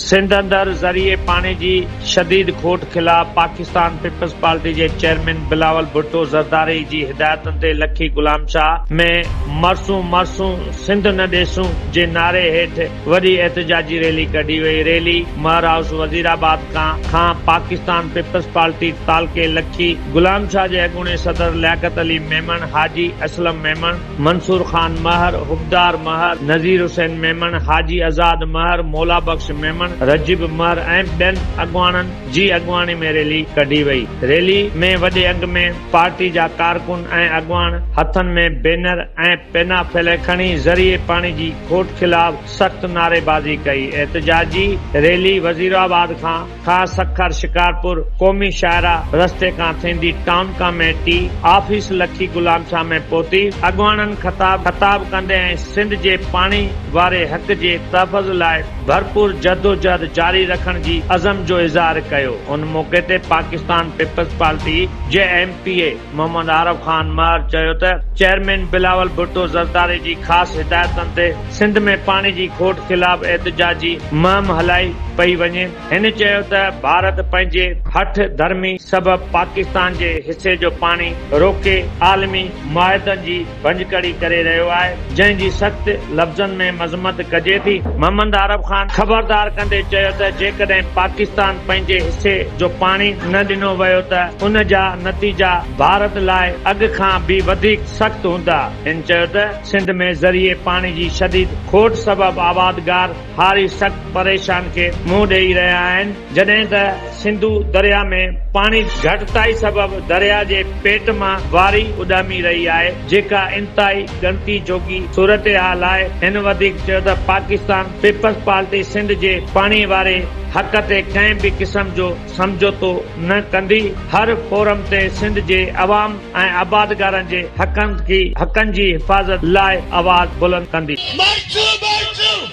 سنڌ اندر ذريعي پاڻي جي شديد کوٽ خلاف پاڪستان پيپلز پارٽي جي چيئرمين بلاول ڀٽو زرداري جي هدايتن تي لکي غلام شاهه ۾ مرسون مرسون سنڌ نه ڏيسون جي نعري هيٺ وڏي احتجاجي ريلي ڪڍي وئي ريلي مهر هائوس وزير آباد کان کان پاڪستان پيپلز پارٽي تعلقي لکي غلام شاهه جي اڳوڻي صدر لياقت علي ميمڻ حاجي اسلم ميمڻ منصور خان مهر، حبدار مهر، نذير حسين ميمڻ، حاجي آزاد مهر، مولا بخش ميمڻ، رجب مهر ۽ ٻين اڳواڻن جي اڳواڻي ۾ ريلي ڪڍي وئي. ريلي ۾ وڏي انگ ۾ پارٽي جا ڪارڪن ۽ اڳواڻ هٿن ۾ بينر ۽ پينافليڪس کڻي ذريعي پاڻي جي کوٽ خلاف سخت نعريبازي ڪئي. احتجاجي ريلي وزيرآباد کان کان سکر شڪارپور قومي شاهراهه رستي کان ٿيندي ٽائون ڪاميٽي آفيس لکي غلام شاهه ۾ پهتي. اڳواڻن خطاب خطاب ڪندي ۽ سنڌ جي پاڻي واري حق جي تحفظ لاء ڀرپور جدوجهد جاري رکڻ جي عزم جو اظهار ڪيو. ان موقعي تي پاڪستان پيپلز پارٽي جي M P A Muhammad Arif Khan Mahar چيو ته چيئرمين بلاول ڀٽو زرداري جي خاص هدايتن تي سنڌ ۾ پاڻي جي کوٽ خلاف احتجاجي مهم هلائي پئي وڃي. هن چيو ته ڀارت پنهنجي هٺ ڌرمي سبب پاڪستان جي حصي جو پاڻي روڪي عالمي معاهدن جي ڀڃڪڙي ڪري رهيو آهي، جنهن جي سخت لفظن ۾ مذمت ڪجي ٿي. محمد عارب خان خبردار ڪندي چيو ته جيڪڏهن پاڪستان پنهنجي حصي جو پاڻي نه ڏنو ويو ته ان جا نتيجا ڀارت لاء اڳ کان به وڌيڪ سخت هوندا. هن چيو ته سنڌ ۾ ذريعي پاڻي جي شديد کوٽ سبب آبادگار هاري سخت پريشان کي منهن ڏئي رهيا آهن، جڏهن ته سنڌو درياء ۾ پاڻي گهٽتائي سبب درياء جي پيٽ مان واري اڏامي رهي آهي، جيڪا انتهائي ڳڻتي جوڳي صورتحال آهي. هن وڌيڪ چيو ته پاڪستان پيپلز پارٽي سنڌ جي پاڻي واري حق تي ڪنهن به قسم جو سمجهوتو نه ڪندي، هر فورم تي سنڌ جي عوام ۽ آبادگارن جي حقن جي حفاظت لاء آواز بلند ڪندي. مرچ مرچ.